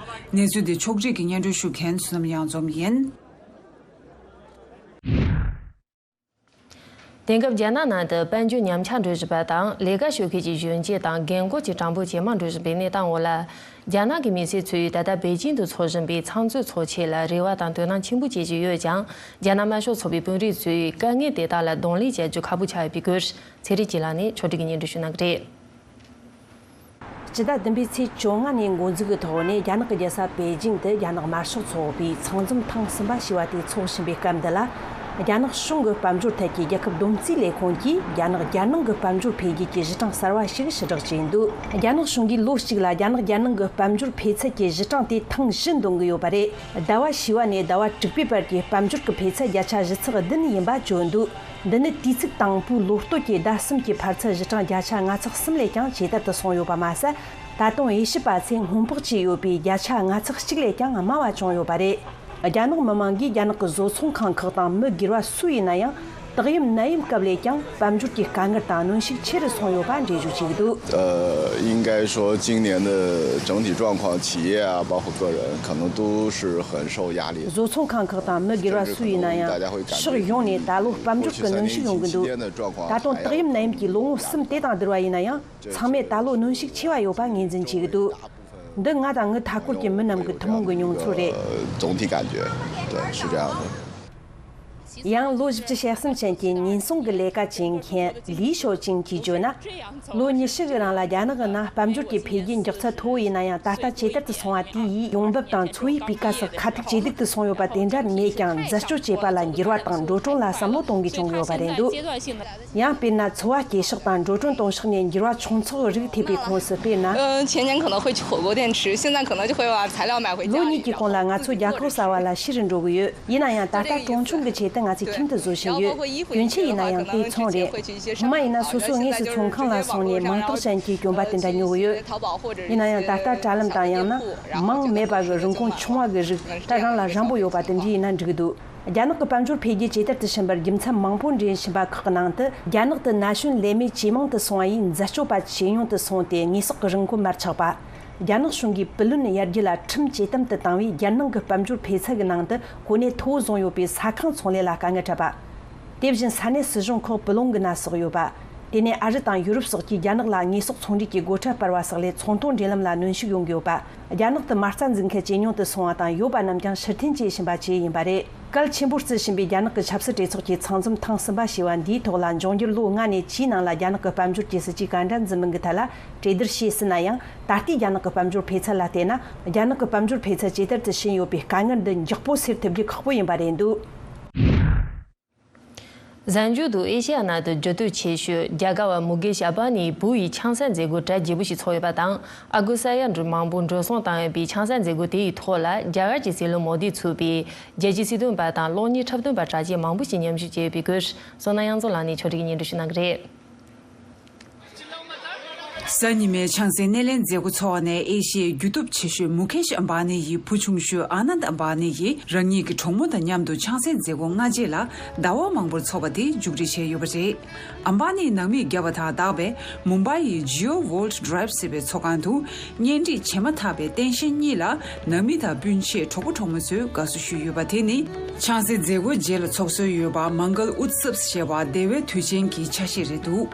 གནས་ཚུལ་འདི་ཕྱོགས་སྒྲིག་གིས་སྙན་སྒྲོན་ཞུ་མཁན་བསོད་ནམས་གཡང་འཛོམས་ཡིན། དེང་སྐབས་རྒྱ་ནག་ནང་དུ་དཔལ་འབྱོར་ཉམས་ཆག་འགྲོ་བཞིན་པ་དང་། ལས་ཀ་ཞུ་མཁན་གྱི་གཞོན་སྐྱེས་དང་རྒན་རྒོན་གྱི་གྲངས་འབོར་ཇེ་མང་འགྲོ་བཞིན་པའི་གནས་སྟངས་འོག་ལ། རྒྱ་ནག་གི་མི་སེར་ཚོས་ད་ལྟ་པེ་ཅིང་དུ་འཚོགས་བཞིན་པའི་ཚང་འཛོམས་ཚོགས་ཆེན་ལ་རེ་བ་དང་དོ་སྣང་ཆེན་པོ་བྱེད་ཀྱི་ཡོད་ཀྱང་། རྒྱ་ནག་དམར་ཤོག་ཚོགས་པའི་དཔོན་རིགས་ཚོས་དཀའ་ངལ་དེ་དག་ལ་གདོང་ལེན་བྱ་རྒྱུ་ཁག་པོ་ཆགས་ཡོད་པའི་སྐོར། ཚེ་རིང་སྐྱིད་ལགས་ནས་ཕྱོགས་སྒྲིག་གིས་སྙན་སྒྲོན་ཞུ་གནང་གི་རེད། སྤྱི་ཟླ་བདུན་པའི་ཚེས་བཅོ་ལྔ་ནས་འགོ་འཛུགས་ཀྱི་ཐོག་ནས། རྒྱ་ནག་གི་རྒྱལ་ས་པེ་ཅིང་དུ་རྒྱ་ནག་དམར་ཤོག་ཚོགས་པའི་ཚང་འཛོམས་ཐེངས་གསུམ་པ་ཞེས་པ་དེ་འཚོགས་བཞིན་པའི་སྐབས་འདི་ལ། རྒྱ་ནག་གཞུང་གི་དཔལ་འབྱོར་ཐད་ཀྱི་རྒྱལ་ཁབ་བསྡོམས་རྩིས་ལས་ཁུངས་ཀྱིས། རྒྱ་ནག་རྒྱལ་ནང་གི་དཔལ་འབྱོར་འཕེལ་རྒྱས་ཀྱི་གཞི་གྲངས་གསར་བ་ཞིག་ཕྱིར་བསྒྲགས་བྱས་འདུག་རྒྱ་ནག་གཞུང་གིས་ལོ་གཅིག་ལ་རྒྱ་ནག་རྒྱལ་ནང་གི་དཔལ་འབྱོར་འཕེལ་ཚད་ཀྱི་གཞི་གྲངས་དེ་ཐེངས་བཞི་འདོན་གྱི་ཡོད་པ་རེད། ཟླ་བ་བཞི་པ་ནས་ཟླ་བ་དྲུག་པའི་བར་གྱི་དཔལ་འབྱོར་གྱི་འཕེལ་ཚད་བརྒྱ་ཆ་བཞི་ཚེག་བདུན་ཡིན་པ་བརྗོད་འདུག་འདི་ནི་དུས་ཚིགས་དང་པོའི་ལོ་སྟོད་ཀྱི་ཟླ་གསུམ་གྱི་འཕར་ཚད་གཞི་གྲངས་བརྒྱ་ཆ་ལྔ་ཚེག་གསུམ་ལས་ཀྱང་ཇེ་དལ་དུ་སོང་ཡོད་པ་མ་ཟད། ད་དུང་དབྱེ་ཞིབ་པ་ཚོས་སྔོན་དཔག་བྱས་ཡོད་པའི་བརྒྱ་ཆ་ལྔ་ཚེག་གཅིག་ལས་ཀྱང་དམའ་བ་བྱུང་ཡོད་པ་རེད། རྒྱ་ནག་མི་མང་གིས་རྒྱ་ནག་གི་བཟོ་ཚོང་ཁང་ཁག་དང་མི་སྒེར་བ་སུ་ཡིན་ན་ཡང་། དག་ཡུམ་ནད་ཡུམ་སྐབས་ལས་ཀྱང་དཔལ་འབྱོར་གྱི་དཀའ་ངལ་དང་གནོན་ཤུགས་ཆེ་རུ་སོང་ཡོད་པ་འགྲེལ་བརྗོད་བྱས་འདུག 呃，应该说今年的整体状况，企业啊，包括个人，可能都是很受压力。 བཟོ་ཚོང་ཁང་ཁག་དང་མི་སྒེར་བ་སུ་ཡིན་ན་ཡང་ཕྱོགས་ཡོངས་ནས་ད་ལོ་དཔལ་འབྱོར་གྱི་གནོན་ཤུགས་ཡོང་གི་འདུག་ད་དུང་དག་ཡུམ་ནད་ཡམས་ཀྱི་ལོ་ངོ་གསུམ་དེ་དང་བསྡུར་བ་ཡིན་ན་ཡང་། ཚང་མས་ད་ལོ་གནོན་ཤུགས་ཆེ་བ་ཡོད་པ་ངོས་འཛིན་བྱེད་ཀྱི་འདུག་འདི་ང་དང་ངའི་མཐའ་འཁོར་གྱི་མི་རྣམས་ཀྱི་ཐུན་མོང་གི་མྱོང་ཚོར་རེད། 呃，总体感觉，对，是这样的。 ཡང་ལོ་བཞི་བཅུ་ཞེ་གསུམ་ཅན་གྱི་ཉེན་སྲུང་གི་ལས་ཀ་བྱེད་མཁན་ལི་ཞའོ་ཅིང་གིས་བརྗོད་ན། ལོ་ཉི་ཤུ་གི་རིང་ལ་རྒྱ་ནག་གི་ནང་དཔལ་འབྱོར་གྱི་འཕེལ་རྒྱས་མགྱོགས་ཚད་མཐོ་བོ་ཡིན་ན་ཡང་། ད་ལྟ་ཇེ་དལ་དུ་སོང་བ་དེ་ཡིས་ཡོང་འབབ་དང་འཚོ་བའི་སྤུས་ཀ་སོགས་ཁ་ཐུག་ཇེ་སྡུག་ཏུ་སོང་ཡོད་པ་དེ་འདྲ་མེད་ཀྱང་། འཛད་སྤྱོད་བྱེད་པ་ལ་འགྱུར་བ་དང་འགྲོ་གྲོན་ལ་བསམ་བློ་གཏོང་དགོས་བྱུང་ཡོད་པ་རེད་འདུག་ཡང་དཔེར་ན། འཚོ་བ་སྐྱེལ་ཕྱོགས་དང་འགྲོ་གྲོན་གཏོང་ཕྱོགས་ནས་འགྱུར་བ་བྱུང་ཚུལ་རིགས་ཐེབས་པའི་ཁོངས་སུ། དཔེར་ན། 呃，前年可能会去火锅店吃，现在可能就会把材料买回家。 ལོ་གཉིས་ཀྱི་གོང་ལ་ང་ཚོ་རྒྱ་ཁོག་ཟ་བ་ལ་ཤི་རུ་འགྲོ་གི་ཡོད། ཡིན་ན་ཡང་ད་ལྟ་གྲོན་ཆུང་གི་ཆེད་དུ་ང་ཚོས་ཁྱིམ་དུ་བཟོ་བཞིན་ཡོད། གྱོན་ཆས་ཡིན་ན་ཡང་དེ་ཚོང་རེད། སྔོན་མ་ཡིན་ན་སོ་སོ་དངོས་སུ་ཚོང་ཁང་ལ་སོང་ནས་མིང་རྟགས་ཅན་གྱི་གྱོན་པ་དེ་འདྲ་ཉོ་གི་ཡོད། ཡིན་ན་ཡང་ད་ལྟ་དྲ་ལམ་དང་ཡང་ན་མིང་མེད་པ་གི་རིན་གོང་ཆུང་བ་གི་རིགས། ད་རང་ལ་རན་པོ་ཡོད་པ་དེ་འདྲ་ཡིན་ན་འགྲིག་གི་འདུག་རྒྱ་ནག་གི་དཔལ་འབྱོར་འཕེལ་རྒྱས་ཇེ་དལ་དུ་ཕྱིན་པར་རྒྱུ་མཚན་མང་པོ་འདྲེན་བཞིན་པ་ཁག་གི་ནང་དུ། རྒྱ་ནག་ཏུ་ན་གཞོན་ལས་མེད་ཇེ་མང་དུ་སོང་བ་ཡིས། འཛད་སྤྱོད་པ་ཇེ་ཉུང་དུ་སོང་སྟེ། དངོས་ཟོག་གི་རིན་གོང་མར་ཆག་པ། རྒྱ་ནག་གཞུང་གིས་བུ་ལོན་ཡར་རྒྱས་ལ་ཁྲིམས་ཇེ་དམ་དུ་བཏང་བས། རྒྱལ་ནང་གི་དཔལ་འབྱོར་འཕེལ་ཚད་ཀྱི་ནང་དུ་གོ་གནས་མཐོ་བོ་བཟུང་ཡོད་པའི་ས་ཁང་ཚོང་ལས་ལ་དཀའ་ངལ་འཕྲད་པ། དེ་བཞིན་ས་གནས་སྲིད་གཞུང་ཁག་པུ་ལུང་གི་ནང་ཟུག་ཡོད་པ། དེ་ནས་ཨ་རི་དང་ཡུ་རོབ་སོགས་ཀྱིས་རྒྱ་ནག་ལ་དངོས་ཟོག་ཚོང་འབྲེལ་གྱི་སྒོ་ཁྲལ་སྤར་བ་སོགས་ལས་ཚོང་གཏོང་འབྲེལ་ལམ་ལ་གནོན་ཤུགས་ཡོང་གི་ཡོད་པ། རྒྱ་ནག་ཏུ་མ་རྩ་འཛིན་མཁན་ཇེ་ཉུང་དུ་སོང་བ་དང་། ཡོད་པ་རྣམས་ཀྱང་ཕྱིར་འཐེན་བྱེད་བཞིན་པ་བཅས་ཡིན་པ་རེད། གལ་ཆེན་པོར་བརྩི་བཞིན་པའི་རྒྱ་ནག་གི་ཆབ་སྲིད་གྲོས་ཚོགས་ཀྱི་ཚང་འཛོམས་ཐེངས་གསུམ་པ་ཞེས་པ་འདིའི་ཐོག་ལ། འབྱུང་འགྱུར་ལོ་ལྔ་ནས་བཅུའི་ནང་ལ་རྒྱ་ནག་གི་དཔལ་འབྱོར་གྱི་སྲིད་ཇུས་ག་འདྲ་འཛིན་མིན་གྱི་ཐད་ལ་གྲོས་བསྡུར་བྱས་ཟིན་ན་ཡང་། ད་ལྟའི་རྒྱ་ནག་གི་དཔལ་འབྱོར་འཕེལ་ཚད་ལ་བལྟས་ན། རྒྱ་ནག་གི་དཔལ་འབྱོར་འཕེལ་ཚད་ཇེ་དལ་དུ་ཕྱིན་ཡོད་པའི་དཀའ་ངལ་འདི་མགྱོགས་པོ་སེལ་ཐུབ་རྒྱུ་ཁག་པོ་ཡིན་པ་རེད་འདུག་གཟའ་མཇུག་ཏུ་ཨེ་ཤེ་ཡ་ནང་དུ་འགྱུར་ལྡོག་ཆེ་ཤོས་རྒྱ་གར་བ་མུ་གེ་ཤ་ཨམ་བྷ་ནིའི་བུ་ཡི་ཆང་ས་མཛད་སྒོ་གྲ་རྒྱས་པོ་ཞིག་ཚོགས་ཡོད་པ་དང་། ཨ་ཁུ་ས་ཡ་འབྲུ་མང་པོ་འགྲོ་སོང་བཏང་ཡོད་པའི་ཆང་ས་མཛད་སྒོ་དེ་ཡི་ཐོག་ལ་རྒྱ་གར་གྱི་སྲིད་བློན་མོ་དི་ཚུད་པའི་རྒྱལ་སྤྱིའི་སྲིད་དོན་པ་དང་གློག་བརྙན་འཁྲབ་སྟོན་པ་གྲགས་ཅན་མང་པོ་ཞིག་མཉམ་ཞུགས་བྱས་ཡོད་པའི་སྐོར། བསོད་ནམས་དབྱངས་འཛོམས་ལགས་ནས་ཕྱོགས་སྒྲིག་གིས་སྙན་སྒྲོན་ཞུ་གནང་གི་རེད། གཟའ་ཉི་མའི་ཆང་སའི་སྣེ་ལེན་མཛད་སྒོ་ཚོགས་པ་ནས་ཨེ་ཤི་ཡའི་རྒྱུ་སྟོབས་ཆེ་ཤོས་མུ་ཁེཤ་ཨམ་བྷ་ནི་ཡི་བུ་ཆུང་ཤོས་ཨ་ནནྡ་ཨམ་བྷ་ནི་ཡིས་རང་ཉིད་ཀྱི་གྲོགས་མོ་དང་མཉམ་དུ་ཆང་སའི་མཛད་སྒོ་སྔ་རྗེས་ལ་ཟླ་བ་མང་པོར་འཚོགས་པ་དེ་མཇུག་སྒྲིལ་བྱས་ཡོད་པ་རེད། ཨམ་བྷ་ནིའི་ནང་མིས་བརྒྱབ་པ་དང་བདག་པའི་མུམ་བྷའི་ཡི་Jio World Drive ཟེར་བའི་ཚོགས་ཁང་དུ་གཉེན་སྒྲིག་བྱེད་མ་ཐག་པའི་རྟེན་གཞི་གཉིས་ལ་ནང་མི་དང་སྤུན་མཆེད་གྲོགས་པོ་གྲོགས་མོ་ཚོས་དགའ་བསུ་ཞུས་ཡོད་པ་དེ་ནི་ཆང་སའི་མཛད་སྒོའི་རྗེས་ལ་ཚོགས་སྲོལ་ཡོད་པ་Mangal Utsav ཞེས་པ་བདེ་བའི་དུས་ཆེན་གྱི་ཆ་ཤས་རེད་འདུག་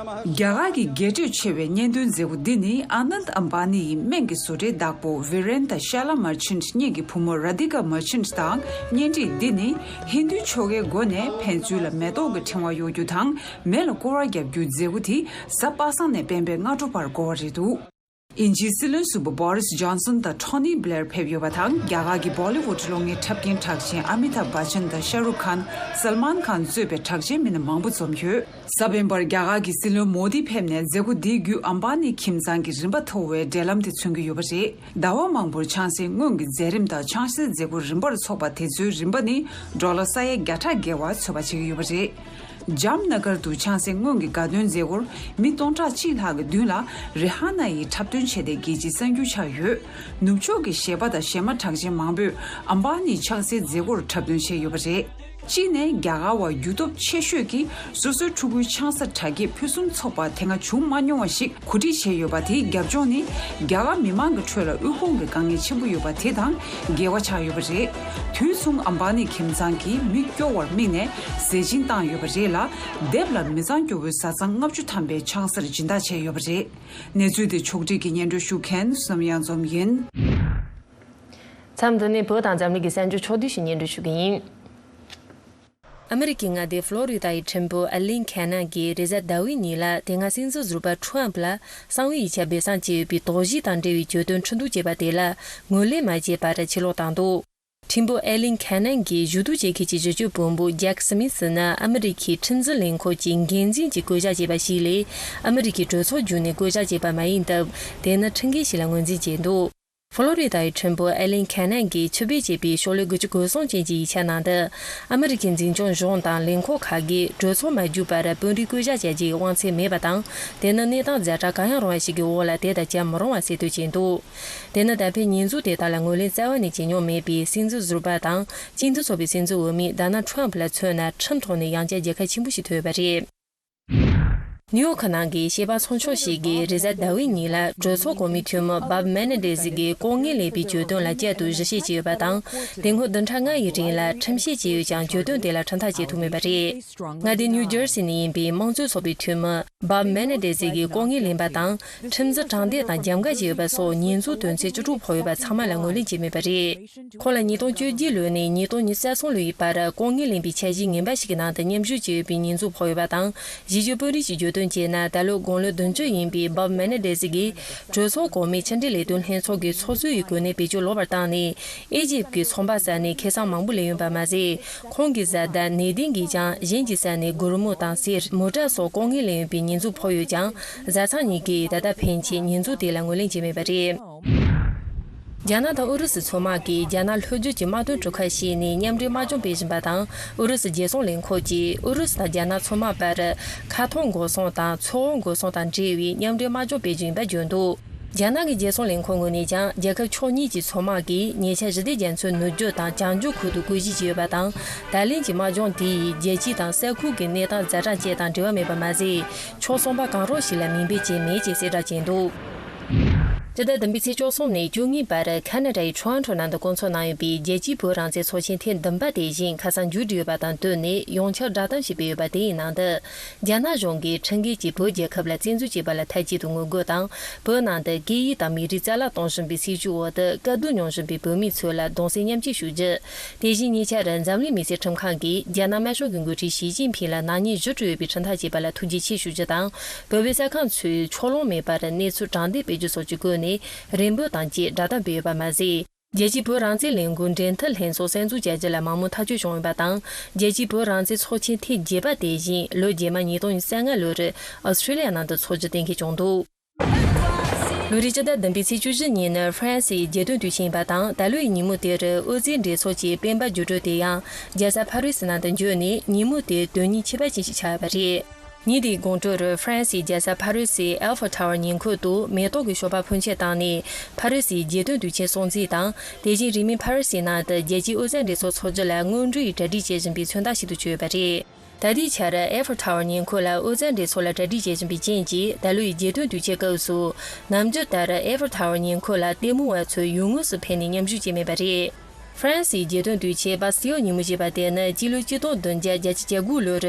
རྒྱ་གར་གྱི་རྒྱས་སྤྲོས་ཆེ་བའི་གཉེན་སྟོན་མཛད་སྒོ་འདི་ནི་ཨ་ནནྡ་ཨམ་བྷ་ནི་ཡི་སྨན་གྱི་བཟོ་གྲྭའི་བདག་པོ་ཝི་རེན་དང་ཤ་ལ་མར་ཆན་གཉིས་ཀྱི་བུ་མོ་ར་དྷི་ཀ་མར་ཆན་དང་གཉེན་སྒྲིག་འདི་ནི་ཧིན་དུའི་ཆོ་གའི་སྒོ་ནས་ཕན་ཚུན་ལ་མེ་ཏོག་གི་ཕྲེང་བ་གཡོག་རྒྱུ་དང་མེ་ལ་སྐོར་བ་རྒྱག་རྒྱུའི་མཛད་སྒོ་དེ་གཟའ་པ་སངས་ནས་སྤེན་པའི་སྔ་དྲོ་བར་འགོར་བ་རེད་འདུག་དབྱིན་ཇིའི་སྲིད་བློན་ཟུར་པ་Boris Johnson དང་Tony Blair ཕེབས་ཡོད་པ་དང་རྒྱ་གར་གྱི་བོ་ལི་ཝུད་གློག་བརྙན་འཁྲབ་མཁན་གྲགས་ཅན་ཨ་མི་ཐབ་བྷ་ཆན་དང་ཤ་རུག་ཁཱན། སལ་མཱན་ཁཱན་གཙོས་པའི་གྲགས་ཅན་མི་སྣ་མང་པོ་འཛོམས་ཡོད། གཟའ་སྤེན་པར་རྒྱ་གར་གྱི་སྲིད་བློན་མོ་དི་ཕེབས་ནས་མཛད་སྒོ་འདིའི་བརྒྱུད་ཨམ་བྷ་ནི་ཁྱིམ་ཚང་གི་རིམ་པ་མཐོ་བའི་འབྲེལ་ལམ་དེ་མཚོན་གྱི་ཡོད་པ་རེད། ཟླ་བ་མང་པོར་ཆང་སའི་སྔོན་གྱི་མཛད་རིམ་དང་ཆང་སའི་མཛད་སྒོ་རིམ་པར་འཚོགས་པ་དེ་ཚོའི་རིམ་པ་ནི་ཌོ་ལར་ས་ཡ་བརྒྱ་ཕྲག་བརྒལ་བ་ཚོད་དཔག་བྱེད་ཀྱི་ཡོད་པ་རེད། ཇམ་ན་གར་དུ་ཆང་སའི་སྔོན་གྱི་དགའ་སྟོན་མཛད་སྒོར་མི་སྟོང་ཕྲག་གཅིག་ལྷག་གི་མདུན་ལ་རི་ཧ་ན་ཡི་འཁྲབ་སྟོན་བྱས་ཏེ་རྒྱལ་སྤྱིའི་གསར་འགྱུར་ཆགས་ཡོད། ནུབ་ཕྱོགས་ཀྱི་གཞས་པ་དང་གཞས་མ་གྲགས་ཅན་མང་པོས་ཨམ་བྷ་ནིའི་ཆང་སའི་མཛད་སྒོར་འཁྲབ་སྟོན་བྱས་ཡོད་པ་རེད། གཅིག་ནས་རྒྱ་གར་བ་རྒྱུ་སྟོབས་ཆེ་ཤོས་ཀྱིས་སོ་སོའི་ཕྲུ་གུའི་ཆང་ས་གྲ་རྒྱས་ཕུན་སུམ་ཚོགས་པ་དེ་སྔ་བྱུང་མ་མྱོང་བ་ཞིག་གོ་སྒྲིག་བྱས་ཡོད་པ་དེའི་རྒྱབ་ལྗོངས་ནི་རྒྱ་གར་མི་མང་གི་ཁྲོད་ལ་དབུལ་ཕོངས་ཀྱི་དཀའ་ངལ་ཆེན་པོ་ཡོད་པ་དེ་དང་འགལ་བ་ཆགས་ཡོད་པ་རེད། དུས་མཚུངས་ཨམ་བྷ་ནི་ཁྱིམ་ཚང་གིས་མི་སྐྱོ་བར་དམིགས་ནས་ཟས་སྦྱིན་བཏང་ཡོད་པ་རེད་ལ། དེབ་ལ་མི་ཚང་སྐྱོ་བོའི་བཟའ་ཚང་ལྔ་བཅུ་ཐམ་པའི་ཆང་སར་སྦྱིན་བདག་བྱས་ཡོད་པ་རེད། གནས་ཚུལ་དེ་ཕྱོགས་སྒྲིག་གིས་སྙན་སྒྲོན་ཞུ་མཁན་བསོད་ནམས་དབྱངས་འཛོམས་ཡིན། མཚམས་འདི་ནས་བོད་དང་འཛམ་གླིང་གི་གསར་འགྱུར་ཕྱོགས་བསྡུས་ཤིག་སྙན་སྒྲོན་ཞུ་གི་ཡིན། ཨ་མི་རི་ཀའི་མངའ་སྡེ་ཕློ་རི་ད་ཡི་ཁྲིམས་དཔོན་ཨ་ལིན་ཁེ་ནན་གྱིས་རེས་གཟའ་ཟླ་བའི་ཉིན་ལ་དེ་སྔ་སྲིད་འཛིན་ཟུར་པ་ཁྲོམ་ཕུ་ལ་གསང་བའི་ཡིག་ཆ་སྦས་གསང་བྱས་ཡོད་པའི་དོགས་གཞི་དང་འབྲེལ་བའི་གྱོད་དོན་ཁྲིམས་གཏུག་བྱས་པ་དེ་ལ་ངོས་ལེན་མ་བྱས་པར་ཕྱིར་ལོག་བཏང་འདུག་ཁྲིམས་དཔོན་ཨེ་ལིན་ཁེ་ནན་གྱི་ཞུ་གཏུག་བྱེད་མཁན་གྱི་ཞིབ་དཔྱོད་དཔོན་པོ་ཇེག་སི་མིད་སི་ནི་ཨ་མི་རི་ཀའི་ཁྲིམས་འཛིན་ལས་ཁུངས་ཀྱི་འགན་འཛིན་གྱི་བསྐོ་བཞག་བྱས་པ་ཞིག་ལས། ཨ་མི་རི་ཀའི་གྲོས་ཚོགས་བརྒྱུད་ནས་བསྐོ་བཞག་བྱས་པ་མ་ཡིན་སྟབས། དེ་ནི་ཁྲིམས་འགལ་ཞིག་ལ་ངོས་འཛིན་བྱས་འདུག་ཕློ་རི་ད་ཡི་ཁྲིམས་དཔོན་ཨེ་ལིན་ཁེ་ནན་གྱིས་ཕྱིར་འབུད་བྱས་པའི་ཤོག་ལྷེ་དགུ་བཅུ་གོ་གསུམ་ཅན་གྱི་ཡིག་ཆ་ནང་དུ། ཨ་མི་རི་ཀའི་འཛིན་སྐྱོང་གཞུང་དང་ལས་ཁུངས་ཁག་གིས་གྲོས་ཚོགས་མ་བརྒྱུད་པར་དཔོན་རིགས་བསྐོ་བཞག་བྱ་རྒྱུའི་དབང་ཚད་མེད་པ་དང་། དེ་ནི་གནས་སྟངས་ཛ་དྲག་གང་ཡང་རུང་བ་ཞིག་གི་འོག་ལ་དེ་ལྟར་བྱ་མི་རུང་བ་གསལ་སྟོན་བྱས་འདུག་དེ་ནི་ད་ཕན་ཉེས་འཛུགས་དེ་དག་ལ་ངོས་ལེན་རྩ་བ་ནས་བྱེད་མྱོང་མེད་པའི་སྲིད་འཛིན་ཟུར་པ་དང་། སྤྱི་མཐུན་ཚོགས་པའི་སྲིད་འཛིན་འོས་མི་ཌོ་ནལ་ཌི་ཊརམ་ཕུ་ལ་མཚོན་ན། ཁྲིམས་ཐོག་ནས་ཡང་བསྐྱར་རྒྱལ་ཁ་ཆེན་པོ་ཞིག་ཐོབ་ཡོད་པ་རེད། ནིའུ་ཡོག་ནང་གི་གཞས་པ་ཚོང་ཆོག་ཞིག་གིས་རེས་གཟའ་ཟླ་བའི་ཉིན་ལ་གྲོས་ཚོགས་གོང་མའི་འཐུས་མི་བྷབ་མེ་ནེ་ཌེ་ཟི་གིས་ལྐོག་རྔན་ལེན་པའི་གྱོད་དོན་ལ་བསྐྱར་དུ་ཞིབ་བཤེར་བྱས་ཡོད་པ་དང་། དེ་སྔོན་བདུན་ཕྲག་ལྔ་ཡི་རིང་ལ་ཁྲིམས་བཤེར་བྱས་ཡོད་ཀྱང་། གྱོད་དོན་དེ་ལ་ཁྲིམས་ཐག་བཅད་ཐུབ་མེད་པ་རེད། མངའ་སྡེ་ནིའུ་ཇར་སི་ནས་ཡིན་པའི་དམངས་གཙོའི་ཚོགས་པའི་འཐུས་མི་བྷབ་མེ་ནེ་ཌེ་ཟི་གིས་ལྐོག་རྔན་ལེན་པ་དང་། ཁྲིམས་འཛིན་དྲང་བདེན་དང་རྒྱབ་འགལ་བྱས་ཡོད་པ་སོགས་ཉེས་འཛུགས་དོན་ཚན་བཅུ་དྲུག་ཕོག་ཡོད་པ་ཚང་མ་ལ་ངོས་ལེན་བྱས་མེད་པ་རེད། ཁོང་ལ་ཉིས་སྟོང་བཅོ་བརྒྱད་ལོ་ནས་ཉིས་སྟོང་ཉི་ཤུ་རྩ་གསུམ་ལོའི་བར་ལྐོག་རྔན་ལེན་པའི་འཆར་གཞི་ངན་པ་ཞིག་གི་ནང་དུ་མཉམ་ཞུགས་བྱས་ཡོད་པའི་ཉེས་འཛུགས་ཕོག་ཡོད་པ་དང་། གཞིས་བྱེས་དཔོན་རིགས་ཀྱིས་བརྗོད་དོན་བྱས་ན། ད་ལོ་དགུང་ལོ་བདུན་ཅུ་ཡིན་པའི་བྷབ་མེ་ནེ་ཌེ་ཟི་གིས་གྲོས་ཚོགས་གོང་མའི་ཕྱི་འབྲེལ་ལས་དོན་ལྷན་ཚོགས་ཀྱི་ཚོགས་གཙོའི་གོ་གནས་བེད་སྤྱོད་ལོག་པར་བཏང་ནས། ཨེ་ཇིབ་ཀྱི་ཚོང་པ་ས་ནས་ཁེ་བཟང་མང་པོ་ལེན་ཡོད་པ་མ་ཟད། ཁོང་གི་བཟའ་ཟླ་ནེ་ཏིན་གྱིས་ཀྱང་གཞན་གྱི་ས་ནས་སྒོར་མོ་དང་གསེར། མོ་ཊ་སོགས་ལྐོག་རྔན་ལེན་ཡོད་པའི་ཉེས་འཛུགས་ཕོག་ཡོད་ཀྱང་། བཟའ་ཚང་གཉིས་ཀས་ད་ལྟ་ཕན་ཆད་ཉེས་འཛུགས་དེ་ལ་ངོས་ལེན་བྱས་མེད་པ་རེད། རྒྱ་ནག་དང་ཨུ་རུ་སུ་མཚོ་དམག་གིས་རྒྱ་ནག་ལྷོ་རྒྱུད་ཀྱི་དམག་དོན་གྲུ་ཁ་ཞིག་ནས་མཉམ་འབྲེལ་དམག་སྦྱོང་སྤེལ་བཞིན་པ་དང་། ཨུ་རུ་སུ་རྒྱལ་སྲུང་ལས་ཁུངས་ཀྱིས་ཨུ་རུ་སུ་དང་རྒྱ་ནག་མཚོ་དམག་བར་མཁའ་ཐོག་འགོག་སྲུང་དང་མཚོ་དབར་འགོག་སྲུང་དང་འབྲེལ་བའི་མཉམ་འབྲེལ་དམག་སྦྱོང་སྤེལ་རྒྱུ་ཡིན་པ་བརྗོད་འདུག་རྒྱ་ནག་གི་རྒྱལ་སྲུང་ལས་ཁུངས་ངོས་ནས་ཀྱང་། རྒྱལ་ཁབ་ཕྱོགས་གཉིས་ཀྱི་མཚོ་དམག་གིས་ཉེ་ཆར་ཞི་བདེ་རྒྱ་མཚོའི་ནུབ་རྒྱུད་དང་བྱང་རྒྱུད་ཁུལ་དུ་སྐུལ་ཞིབ་བྱས་ཡོད་པ་དང་། ད་ལན་གྱི་དམག་སྦྱོང་དེ་ཡིས་རྒྱལ་སྤྱི་དང་ས་ཁུལ་གྱི་གནས་སྟངས་ཛ་དྲག་བཅས་དང་འབྲེལ་བ་མེད་པ་མ་ཟད། ཕྱོགས་གསུམ་པ་གང་རུང་ཞིག་ལ་མིང་འབོད་བྱས་མེད་ཅེས་གསལ་བསྒྲགས་བྱས་འདུག་སྤྱི་ཟླ་བདུན་པའི་ཚེས་བཅུ་གསུམ་ནས་བཅུ་གཉིས་བར་ཁ་ན་ཌ་ཡི་ཊོ་རོན་ཊོ་ནང་དུ་སྐོང་ཚོགས་གནང་ཡོད་པའི་རྒྱལ་སྤྱིའི་བོད་རང་བཙན་ཚོགས་ཆེན་ཐེངས་བདུན་པ་དེ་བཞིན་ཁ་སང་མཇུག་བསྒྲིལ་ཡོད་པ་དང་བསྟུན་ནས། ཡོངས་ཁྱབ་བསྒྲགས་གཏམ་ཞིག་སྤེལ་ཡོད་པ་དེའི་ནང་དུ། རྒྱ་ནག་གཞུང་གིས་ཁྲིམས་འགལ་གྱིས་བོད་རྒྱལ་ཁབ་ལ་བཙན་འཛུལ་བྱས་པ་ལ་མཐའ་གཅིག་ཏུ་ངོ་རྒོལ་དང་། བོད་ནང་དུ་སྐད་ཡིག་དང་མི་རིགས་རྩ་བརླག་གཏོང་བཞིན་པའི་སྲིད་བྱུས་འོག་ཏུ་དཀའ་སྡུག་མྱོང་བཞིན་པའི་བོད་མི་ཚོ་ལ་གདུང་སེམས་མཉམ་སྐྱེད་ཞུ་རྒྱུ། དེ་བཞིན་ཉེ་ཆར་འཛམ་གླིང་མི་སེར་ཁྲིམས་ཁང་གིས་རྒྱ་ནག་དམར་ཤོག་གི་འགོ་ཁྲིད་ཞི་ཅིན་ཕིང་ལ་ནག་ཉེས་ཞུ་སྤྲོད་ཡོད་པའི་ཁྲིམས་ཐག་བཅད་པ་ལ་ཐུགས་རྗེ་ཆེ་ཞུ་རྒྱུ་དང་། བོད་པའི་ས་ཁང་ཚོས་ཕྱོགས་ལྷུང་མེད་པར་གནས་ཚུལ་དྲང་བདེན་སྤེལ་རྒྱུ་སོགས་ཀྱི་སྒོ་ནས་རེ་འབོད་དང་བཅས་བསྒྲགས་གཏམ་སྤེལ་ཡོད་པ་མ་ཟད། རྒྱལ་སྤྱིའི་བོད་རང་བཙན་ལས་འགུལ་འབྲེལ་མཐུད་ལྷན་ཚོགས་གསར་འཛུགས་བྱ་རྒྱུ་ལ་མང་མོས་ཐག་གཅོད་བྱུང་ཡོད་པ་དང་། རྒྱལ་སྤྱིའི་བོད་རང་བཙན་ཚོགས་ཆེན་ཐེངས་བརྒྱད་པ་དེ་བཞིན་ལོ་རྗེས་མ་ཉིས་སྟོང་ཉི་ཤུ་རྩ་ལྔ་ལོར་ཨོ་སི་ཁྲི་ལི་ཡ་ནང་དུ་འཚོགས་རྒྱུ་གཏན་འཁེལ་བྱུང་འདུག་ལོ་རེའི་སྤྱི་ཟླ་བདུན་པའི་ཚེས་བཅུ་བཞི་ཉིན་ནི་ཧྥ་རན་སིའི་རྒྱལ་སྟོན་དུས་ཆེན་ཡིན་པ་དང་། ད་ལོའི་ཉིན་མོ་དེར་ཨོ་རྩལ་འགྲན་ཚོགས་ཀྱི་སྤེན་པ་རྒྱུགས་སྤྲོད་དེ་ཡང་རྒྱལ་ས་ཕ་རི་སི་ནང་དུ་འགྱོས་ནས། ཉིན་མོ་དེ་དོན་སྙིང་ཁྱད་པར་ཅན་ཞིག་ཆགས་ཡོད་པ་རེད། ཉིན་དེའི་དགོང་དྲོར་ཧྥ་རན་སིའི་རྒྱལ་ས་ཕ་རི་སིའི་ཨེ་ཧྥེལ་ཊ་ཝར་ཉེ་འཁོར་དུ་མེ་ཏོག་གི་ཞོགས་པ་ཕོན་ཆེན་བཏང་ནས། ཕ་རི་སིའི་རྒྱལ་སྟོན་དུས་ཆེན་སྲུང་བརྩི་དང་། དེ་བཞིན་རིང་མིན་ཕ་རི་སིའི་ནང་དུ་རྒྱལ་སྤྱིའི་ཨོ་རྩལ་འགྲན་ཚོགས་འཚོགས་རྒྱུ་ལ་སྔོན་འགྲོའི་གྲ་སྒྲིག་བྱེད་བཞིན་པའི་མཚོན་རྟགས་ཤིག་ཏུ་གྱུར་ཡོད་པ་རེད། ད་ལྟའི་ཆར་ཨེ་ཧྥེལ་ཊ་ཝར་ཉེ་འཁོར་ལ་ཨོ་རྩལ་འགྲན་ཚོགས་ལ་གྲ་སྒྲིག་བྱེད་བཞིན་པའི་རྐྱེན་གྱིས། ད་ལོའི་རྒྱལ་སྟོན་དུས་ཆེན་སྐབས་སུ་ནམ་རྒྱུན་ལྟར་ཨེ་ཧྥེལ་ཊ་ཝར་ཉེ་འཁོར་ལ་ལྟད་མོ་བ་ཚོས་ཡུལ་དངོས་སུ་ཕེབས་ནས་མཉམ་ཞུགས་བྱས་མེད་པ་རེད། ཧྥ་རན་སིའི་རྒྱལ་སྟོན་དུས་ཆེན་སྦ་སི་ཏི་ཡོ་ཉིན་མོ་ཞེས་པ་དེ་ནི་སྤྱི་ལོ་ཆིག་སྟོང་བདུན་བརྒྱ་བརྒྱད་ཅུ་གྱ་དགུ་ལོར་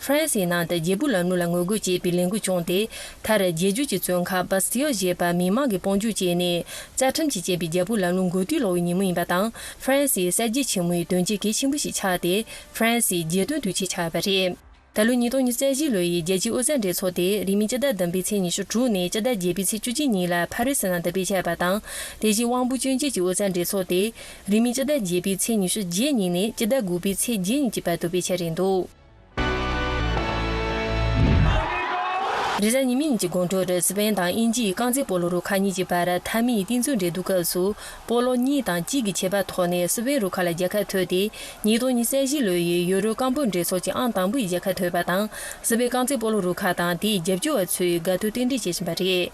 ཧྥ་རན་སིའི་ནང་དུ་རྒྱལ་པོའི་ལམ་ལུགས་ལ་ངོ་རྒོལ་བྱེད་པའི་ལས་འགུལ་བྱུང་སྟེ། མཐར་རྒྱལ་རྒྱུད་ཀྱི་བཙོན་ཁང་སྦ་སི་ཏི་ཡོ་ཞེས་པར་མི་མང་གིས་དཔུང་འཇུག་བྱས་ནས། རྩ་ཁྲིམས་ཀྱིས་བཅད་པའི་རྒྱལ་པོའི་ལམ་ལུགས་མགོ་རྟིང་སློག་པའི་ཉིན་མོ་ཡིན་པ་དང་། ཧྥ་རན་སིའི་གསར་བརྗེ་ཆེན་མོའི་དོན་རྐྱེན་གལ་ཆེན་པོ་ཞིག་ཆགས་ཏེ། ཧྥ་རན་སིའི་རྒྱལ་སྟོན་དུས་ཆེན་ཆགས་ཡོད་པ་རེད། ད་ལོ་ཉིས་སྟོང་ཉི་ཤུ་རྩ་བཞི་ལོ་ཡི་རྒྱལ་སྤྱིའི་ཨོ་རྩལ་འགྲན་ཚོགས་དེ་རིང་མིན་སྤྱི་ཟླ་བདུན་པའི་ཚེས་ཉི་ཤུ་དྲུག་ནས་སྤྱི་ཟླ་བརྒྱད་པའི་ཚེས་བཅུ་གཅིག་ཉིན་ལ་ཕ་རི་སི་ནང་དུ་སྤེལ་འཆར་ཡོད་པ་དང་། དེ་བཞིན་དབང་པོ་སྐྱོན་ཅན་གྱི་ཨོ་རྩལ་འགྲན་ཚོགས་དེ་རིང་མིན་སྤྱི་ཟླ་བརྒྱད་པའི་ཚེས་ཉི་ཤུ་བརྒྱད་ཉིན་ནས་སྤྱི་ཟླ་དགུ་པའི་ཚེས་བརྒྱད་ཉིན་གྱི་བར་དུ་སྤེལ་འཆར་རེད་འདུག་རེས་གཟའ་ཉི་མའི་ཉིན་གྱི་དགོང་དྲོར་སི་པེན་དང་དབྱིན་ཇིའི་རྐང་རྩེད་སྤོ་ལོ་རུ་ཁག་གཉིས་ཀྱི་བར་མཐའ་མའི་རྟིང་རྩོད་འགྲན་བསྡུར་སྐབས་སུ། སྤོ་ལོ་གཉིས་དང་གཅིག་གི་ཁྱད་པར་ཐོག་ནས་སི་པེན་རུ་ཁག་ལ་རྒྱལ་ཁ་ཐོབ་སྟེ། ཉིས་སྟོང་ཉི་ཤུ་རྩ་བཞི་ལོ་ཡི་ཡུ་རོ་རྐང་སྤོལ་འགྲན་ཚོགས་ཀྱི་ཨང་དང་པོའི་རྒྱལ་ཁ་ཐོབ་པ་དང་། སི་པེན་རྐང་རྩེད་སྤོ་ལོ་རུ་ཁག་དང་དེའི་རྒྱབ་སྐྱོར་བ་ཚོས་དགའ་སྟོན་རྟེན་འབྲེལ་བྱེད་བཞིན་པ་རེད།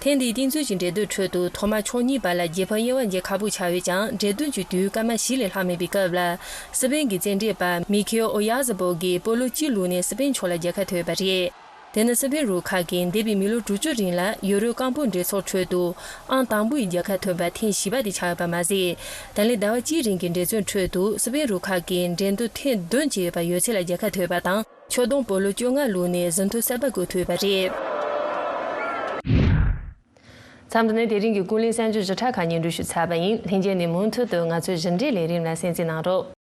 ཐེངས་འདིའི་རྟིང་རྩོད་ཀྱི་འགྲན་བསྡུར་ཁྲོད་དུ་ཐོག་མར་ཕྱོགས་གཉིས་བར་ལ་རྒྱལ་ཕམ་དབྱེ་བ་འབྱེད་ཁག་པོ་ཆགས་ཡོད་ཀྱང་། འགྲན་བསྡུར་གྱི་དུས་སྐར་མ་བཞི་ལས་ལྷག་མེད་པའི་སྐབས་ལ། སི་པེན་གྱི་རྩེད་འགྲན་པ་མི་ཁེལ་ཨོ་ཡ་ཟི་པོ་གིས་སྤོ་ལོ་གཅིག་བླུགས་ནས་སི་པེན་ཕྱོགས་ལ་རྒྱལ་ཁ་ཐོབ་ཡོད་པ་རེད། དེ་ནི་སི་པེན་རུ་ཁག་གིས་འདས་པའི་མི་ལོ་དྲུག་ཅུ་རིང་ལ་ཡུ་རོ་རྐང་སྤོལ་འགྲན་ཚོགས་ཁྲོད་དུ་ཨང་དང་པོའི་རྒྱལ་ཁ་ཐོབ་པ་ཐེངས་བཞི་པ་དེ་ཆགས་ཡོད་པ་མ་ཟད། ད་ལན་ཟླ་བ་གཅིག་རིང་གི་འགྲན་རྩོད་ཁྲོད་དུ་སི་པེན་རུ་ཁག་གིས་འགྲན་བསྡུར་ཐེངས་བདུན་བྱས་ཡོད་པ་ཡོད་ཚད་ལ་རྒྱལ་ཁ་ཐོབ་པ་དང་། ཁྱོན་བསྡོམས་སྤོ་ལོ་བཅོ་ལྔ་བླུགས་ནས་ཟིན་ཐོ་གསར་པ་བཀོད་ཐུབ་ཡོད་པ་རེད། མཚམས་འདི་ནས་དེ་རིང་གི་ཀུན་གླེང་གསར་འགྱུར་ཞིབ་ཕྲ་ཁག་སྙན་སྒྲོན་ཞུས་ཚར་བ་ཡིན། ལྷན་རྒྱས་ནས་མུ་མཐུད་དུ་ང་ཚོའི་ཞིབ་འགྲེལ་ལས་རིམ་ལ་གསན་གཟིགས་གནང་རོགས།